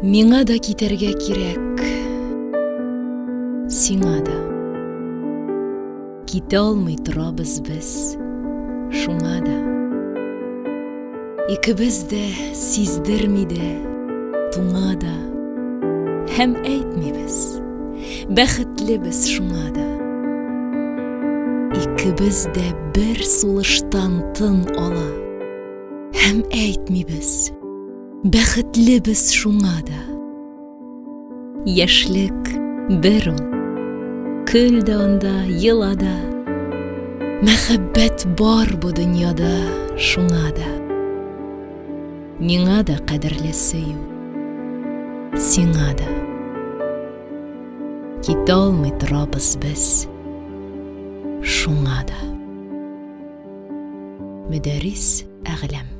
Миңа да китәргә кирәк, сиңа да. Китә алмый торабыз без, шуңа да. Икебез дә сиздерми дә, туңа да. Һәм әйтмибез, бәхетле без шуңа да. Икебез дә бер сулыштан тын ала. Һәм әйтмибез, Бәхетле без шуңа да. Яшьлек бер ул. Көл дә анда, ела да. Мәхәббәт бар бу дөньяда шуңа да. Миңа да кадерле сөю. Сиңа да. Китә алмый торабыз без. Шуңа да. Мөдәррис Әгъләм.